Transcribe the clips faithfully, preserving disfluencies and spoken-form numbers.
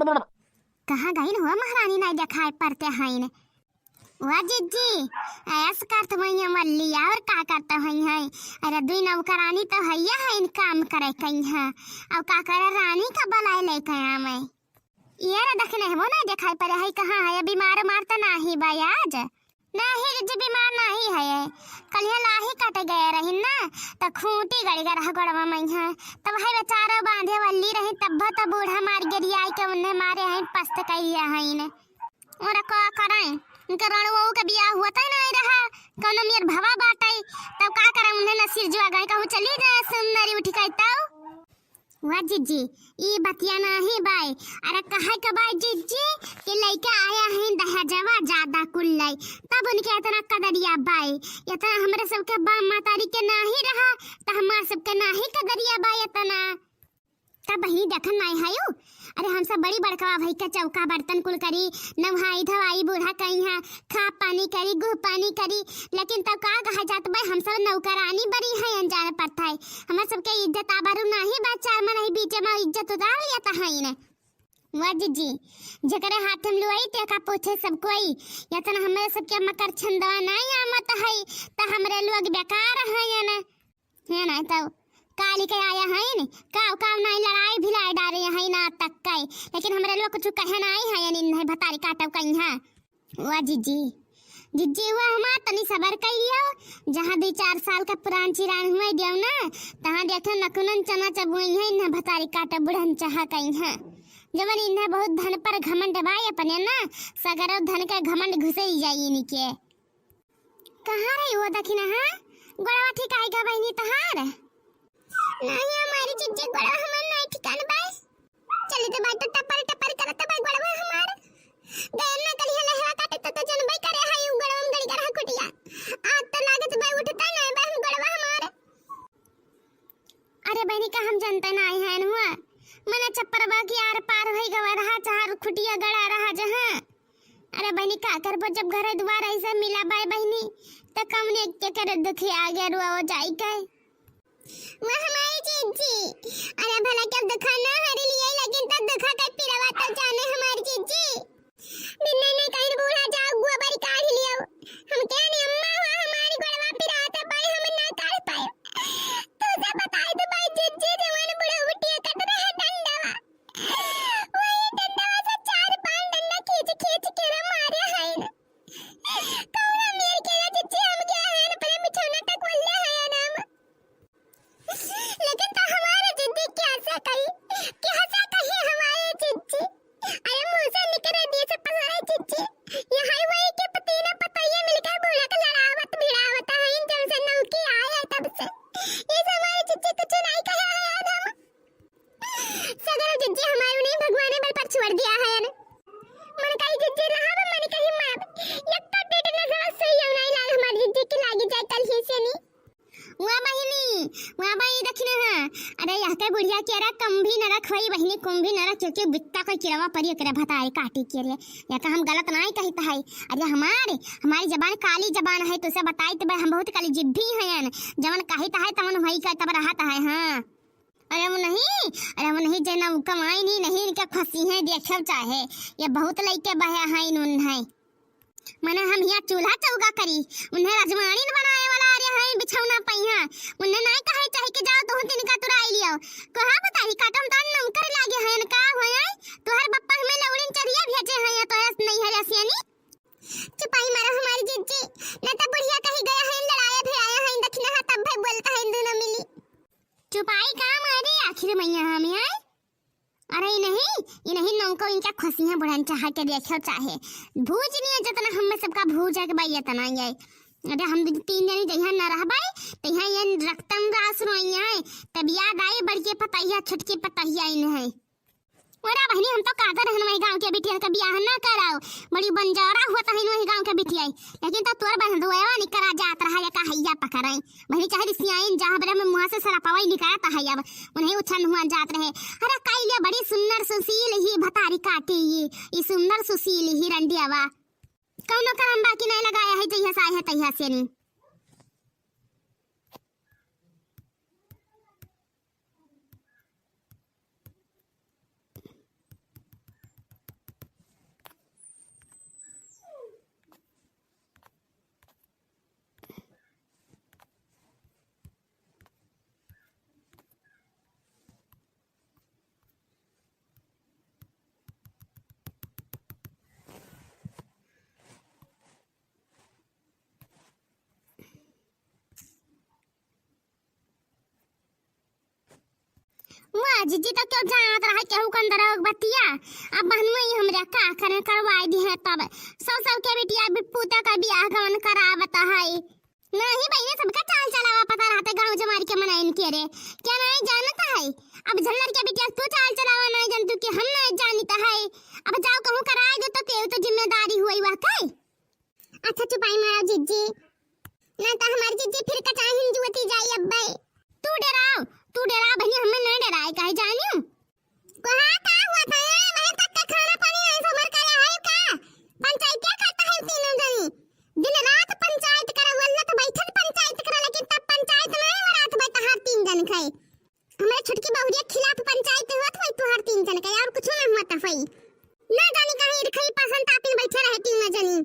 कहाँ गइन हो महारानी, नाहीं देखाई परते हइन। वाह जिज्जी, ऐस करत हुई हैं मल्ली, और का करत हुई हैं? अरे दुई नौकरानी तो हइया हइन, काम करे कइहाँ, और का करे रानी का बलाए लेके आवे। ये रे दखिनहवो नाहीं देखाई परे है, कहाँ है? बीमार उमार तो नाहीं बा आज? नाहीं जिज्जी, बीमार नाहीं है। कलिया लाही कटे गए रही ना, त खूंटी गड़ि गए रहा गोड़वा मइहाँ। तब है बेचारो बांधे वाली रही, तब तो बूढ़ा मार गिरियाई के उन्हें मारे हैं, पस्त कइले हैं इन्हें। और का करें, इनके रणुओ के बियाह होत ही नाहीं रहा, कौनो मेर भवा बाटे, तब का करें, उन्हें नसीर जुआ गए, कहूँ चली जाए सुंदरी उठ के तब। वाह जिज्जी, ई बतिया नाहीं बाय। अरे कहे के बाय जिज्जी कि लइका आया है दहेजवा ज्यादा कुल्लई, तब उनके इतना कदरिया बाय। इतना हमरे सबके बाप मतारी के नाहीं रहा, त हमार सबके नाहीं कदरिया बाय इतना। तब बहिनी देखन नाहीं हयू? अरे हम सब बड़ी बड़कवा भई के चौका बर्तन कुल करी, नहाई धोआई बूढ़ा कइहाँ, खा पानी करी, गुह पानी करी, लेकिन तब का कहा जात बाय, हम सब नौकरानी बनी है, अनजान पड़ता है। हमरे सबके इज्जत आबरू नाहीं बा, चार मनई बीचे मा इज्जत उतार लिया त हइन। वाह जिज्जी, जेकरे हाथ हम लुआई ते का पूछे सब कोई। इतना हमरे सबके मकर छंदवा नाहीं आमत है, त हमरे लोग बेकार हइन। है ना, तब काली के आया हइन, काव काव नाहीं लड़ाई भिलाई डारे हइन ना तक कई, लेकिन हमरे लोग कुछ कहे नाहीं हइन, इन्हें भतारी काटब कइहाँ। वाह जिज्जी, जिज्जी, वाह हमार तनी सबर कइ लियो। जहाँ दुई चार साल का पुरान चिरान हुआ दियो ना, तहाँ देखो नकुनन चना चबुई है, इन्हें भतारी काटे बुढ़न चाहा कइहाँ। जवन इन्हें बहुत धन पर घमंड बाय अपने ना, सगरो धन के घमंड घुसई जाई इनके। कहाँ रही वो दखिनहा? गोड़वा ठीक आइगा बहिनी तहार? नाहीं हमारी जिज्जी, गोड़वा हमार नाहीं ठिकान बाय। चली तो बाई तो टपर टपर करत बाई गोड़वा हमार। गयन ना कलिया लहरा काटे तो, तो जनबई करे है यू गोड़वा में गड़ी गड़ा कुटिया। आज तो लागत बाई उठता नाहीं बाई हम गोड़वा हमार। अरे बहिनी का हम जनते नाहीं हइन हुआ। मने छप्परवा की आर पार होई गवा रहा, चाहे खुटिया गड़ा रहा जहाँ। अरे बहिनी का करबो जब घरे दुआर ऐसे मिला बाय बहिनी, त कमने के करे दुखी आगे रुआ हो जाई के। वाह हमारी जिज्जी, अरे भला के अब दुखा ना हरी लिए, लेकिन तब दुखा के पिरवा तब जाने हमारी जिज्जी। बिन्ने ने कहीं बूढ़ा जाओ गोबर काढ़ लियो। हम के ने अम्मा हुआ हमारी गोड़वा पिरात है, भाई हम ना काढ़ पाए। तुझे बताई तो भाई जिज्जी जवान बूढ़ा उठिए कट रहे डंडवा। वही डंडवा से चार पांच डंडा खींच खींच के रे मारे हैं। कौना मेर के रे जिज्जी हम के हैं अपने बिछौना तक वल्ले हैं नाम। लेकिन तो हमारे जिज्जी कैसे कही, कैसे कही हमारे जिज्जी? अरे मुंह से निकले दिए से पसारे जिज्जी। यहाँ वही के पतीना पतैया मिलकर बूढ़ा के लड़ावत भिड़ावत है, जब से नौकी आए है तब से। ये हमारे जिज्जी कुछ नहीं कहे हैं हम। सगरो जिज्जी हमारे उन्हें भगवान ने बल पर छोड़ दिया है। मन कही जिज्जी रहा, मन कही मार। एक तो पेट न सवा सोई नहीं लाल हमारे जिज्जी की लागी जाए कल ही से नहीं। वाह बहिनी, वाह बहिनी, दखिनहा। अरे, यह के बुढ़िया के रा कम भी न रख होई बहिनी, कम भी न रख, क्योंकि बित्ता कोई किरवा परी करे भतारी काटी के रे। या का हम गलत नाहीं कहित है। अरे, हमारे, हमारी जबान काली जबान है, तुसे बताई तो भाई, हम बहुत काली जिद्दी हैं। जवन कहित है, तवन होई का, तब रहत है, हाँ। अरे, वो नहीं, अरे, वो नहीं, जे ना उ कमाई नहीं, नहीं, इनके फंसी हैं, देखे चाहे। ये बहुत लइके बहे हैं, इन्होंने है। मने हम हियाँ चूल्हा चौका करी, उन्हें रजवाड़ीन बनाए वाला अरे हैं बिछौना पइहाँ, उन्हें नाहीं कहे चाहे कि जाओ तुहूँ तिनका तुराई लियो। कोहा बताई काटम तो नौकर लागे हैं का होए, तोहर बप्पा हमें लौड़िन चरिया भेजे हैं या तोहर नहीं है रसियानी। चुपाई मारो हमारी जिज्जी, न तो बुढ़िया कहीं गया है लड़ाया भिड़ाया है दखिनहा तब भाई बोलता है दोनों मिली। चुपाई का मारे आखिर मैया हमें आए। अरे ई नहीं, ई नहीं नौको इनका खुशी है बुढ़न चाह के देखो चाहे। भूज नहीं है जितना हमें सबका भूज है कि भाई इतना ही है। अरे हम दो तीन दिन जइहा न रहबाई, तइहा ये रक्तम रास रोइया है। तब याद आई बड़की पतैया, छोटकी पतैया इन है। ओरा बहिनी हम तो कादर हन वही गाँव के बिटिया का बियाह ना कराओ। बड़ी बंजारा हुआ तहिन वही गाँव के बिटिया। लेकिन तो तोर बहन दुआवा निकरा जात रहा या का हैया पकड़ाई। बहिनी चाहे रिसियाइन जहाँ बरे में मुँह से सरापवा ही निकरा तहैया। उन्हें उछन हुआ जात रहे। अरे काइले बड़ी सुंदर सुशील ही भतारी काटी ही। ई सुंदर सुशील ही रंडियावा। कौनो करम बाकी नहीं लगाया है जइहा साय है तइहा से नहीं। जिज्जी तो क्यों जानत रहा केहू के अंदर बतिया। अब बहनुआ ही हमरा का करे करवाई दी है तब। सौ सौ के बिटिया भी पूता का बियाह गवन करावत है। नहीं बहिने, सबका चाल चलावा पता रहते गाँव जमार के मनाइन के रे। क्या नहीं जानत है? अब झल्लर के बिटिया तू चाल चलावा नहीं जानतू कि हम नहीं जानित है। अब जाओ कहूँ कराई दो तो तेऊ तो जिम्मेदारी हुई वह कई। अच्छा चुपाई मारा जिज्जी, ना तो हमार जिज्जी फिर कचाहिन जुवती जाई अब्बे। तू डेराव, तू डेराव बहिनी, हमें नहीं डेराए, काहे जानियो? कहा का हुआ था? ए, वहीं तक के खाना पानी ऐसे उमर करे है का? पंचायत क्या करता है तीनों जनी? दिन रात पंचायत करे, वल्लत बैठत पंचायत करे, लेकिन तब पंचायत नहीं हो रात बैठा हर तीन जन खाए। हमारे छोटकी बहुरिया खिलाफ पंचायत होत होई तुहार तीन जन के, और कुछ ना हुआ था होई। ना जानी कहीं इरखई पसंद तापिन बैठे रहे तीनों जनी।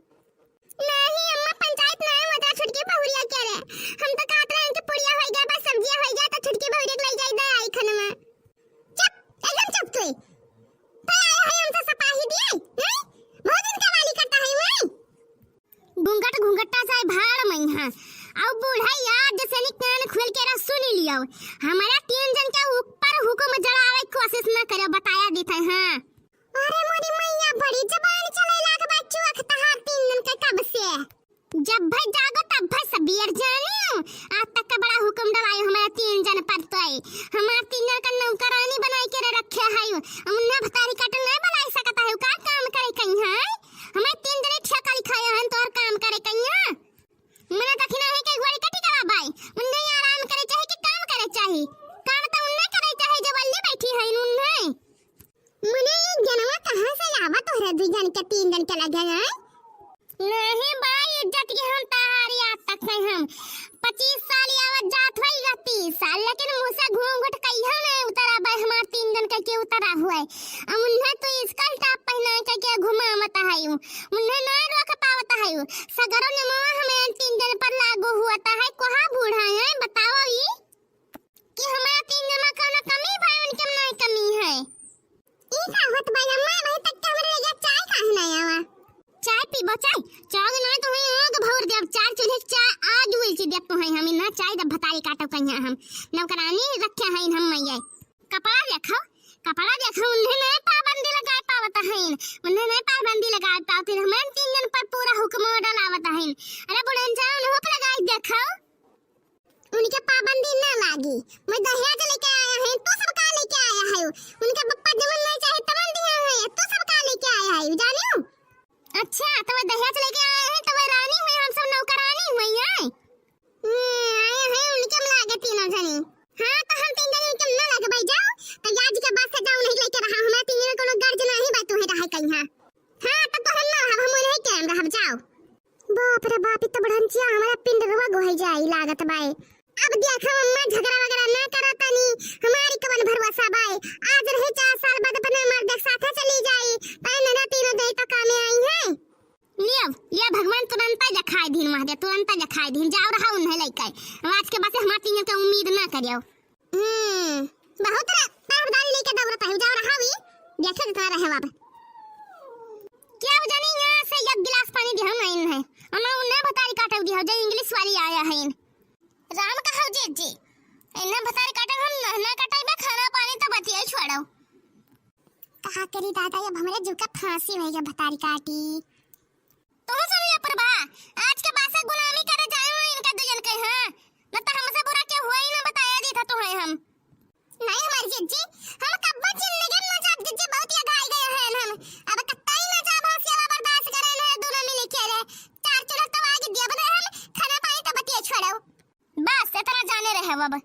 नहीं अम्मा, पंचायत ना है, मतलब छोटकी बहुरिया के रे। हम तो कहत रहे कि पुड़िया होई गया, बस सब्जिया होई गया, तो छोटकी बहुरिया के ले जाई दे आई खाने में। चुप, एकदम चुप तू। तो आया है हमसे सपाही दिए, हैं? बहुत दिन का वाली करता है मैं। घूंघट घूंघटा जाए भाड़ में है। अब बूढ़ा यार जैसे नी कान खोल के रह सुनी लियो। हमारा तीन जन के ऊपर हुकुम जड़ावे कोशिश न करो, बताया देते हैं। अरे मोरी मैया, बड़ी जबान चले लाग बा चुअख तहार तीन जन के कब से। जब भाई जागो तब भाई सबेर जानियो। आज तक का बड़ा हुकुम डलायो हमारा तीन जन पर तोय। हमार तीन जन का नौकरानी बनाई के रखे है। हम उन्हें भतारी काटे नहीं बनाई सकता है, का काम करे कहीं है? हमें तीन जने ठेका लिखाया है तोहर काम करे कहिया। मने दखिना है के गोड़ी कटी करा बाई। उन्हें आराम करे चाहे कि काम करे चाहे? काम तो उन्हें करे चाहे जो बल्ली बैठी है उन्हें। मने ई जनवा कहाँ से आवा तोहरे दुई जन के तीन जन के लगे हैं? नहीं बाई, इज्जत के हम तहारी आज तक नहीं हम। पच्चीस साल आवत जात होई या तीस साल, लेकिन मुँह से घूंघट कहियो नहीं उतरा बे, हमार तीन जन के, के उतरा हुए। अब उन्हें तो स्कर्ट टॉप पहना के, के घुमावत है, उन्हें नहीं रोक पावत है। सगरो नियमवा हमें तीन जन पर लागू हुआ है। कोहा बूढ़ा है, बताओ ई कि हमारा तीन जन में कौनो कमी भाई, उनके में नहीं कमी है। ई का होत बा अम्मा, अबहीं तक के हमरे लगे चाय काहे ना आवा? चाय पीबो चाय? चाय ना तो हुई आग भौर देब, चार चूल्हे चाय आज उलची देब तो है हम ना चाय दब भतारी काटो कहिया हम। नौकरानी रखे हैं हम मैया। कपड़ा देखो, कपड़ा देखो, उन्हें नहीं पाबंदी लगाए पावत हैं, उन्हें नहीं पाबंदी लगाए पावत हैं। हमारे तीन जन पर पूरा हुक्म डलावत हैं। अरे बुढ़न जाओ, उन्हें हुक्म लगाए देखो। उनके पाबंदी ना लागी। मैं दहेज लेके आया है, तू सब का लेके आया है? उनके पप्पा जवन नहीं चाहे तवन दिया है, तू सब का लेके आया है, जानियो? अच्छा, तो मैं दहेज लेके आया है, तो मैं रानी हुई, हम सब नौकरानी हुई है। हम्म, आया है उनके में लागे तीनों जनी। हाँ, तो हम तीन जनी उनके में ना लागे भाई, जाओ। तो आज के बाद से जाओ, नहीं लेके रहा, हमारे तीन जनी कोनो गर्ज नहीं बा, तू ही रहे कहीं। हाँ, हाँ, तो तोहन ना रहब, हम उन्हें के हम रहब, जाओ। बाप रे बाप, ई तो बुढ़नचिया हमारा पिंडरवा गोहई जाई लागत बाए। अब देखो अम्मा, झगड़ा वगैरह ना करो तनी, हमारी कवन भरोसा बाए। आज रही चार साल बाद अपने मर्द के साथे चली जाई, तय नना तीनों दई तो कामे आई है। लियो, लियो, भगवान तुरंता जखाए दिन महादेव, तुरंता जखाए दिन, जाओ रहा उन्हें लेके। अब आज के बाद से हमार तीनों के उम्मीद ना करियो। हम्म, बहुत रा-, बाप दादी लेके दौड़त है, जाओ रहा भी, देखे जितना रहे बाप। क्या जानी यहाँ से एक गिलास पानी दिया नहीं है, हम उन्हें भतारी काटे दिया, जो इंग्लिश वाली आया है इन। राम का हो जी जी, इन्हें भतारी काटे हम ना, ना काटे में खाना पानी तो बतिया छोड़ो। कहा करी दादा, अब हमारे जीव का फांसी हो गया भतारी काटी। तुम सुन लिया प्रभा, आज के बाद से गुलामी करे जाए हो इनका दुजन के, हाँ? न तो हमसे बुरा के हुआ ही ना बताया दी था तुम्हें हम। नहीं हमारी जिज्जी, हम कब्बा जिंदगी में ना जाब जिज्जी, बहुत ही अघाई गए हैं हम। अब कत्ता ही ना जाब हम सेवा बर्दाश्त करे ना दोनों मिले के रे। चार चूल्हा तो आगे दिया बना हम, खाना पानी तो बतिया छोड़ो। बस इतना जाने रहे अब।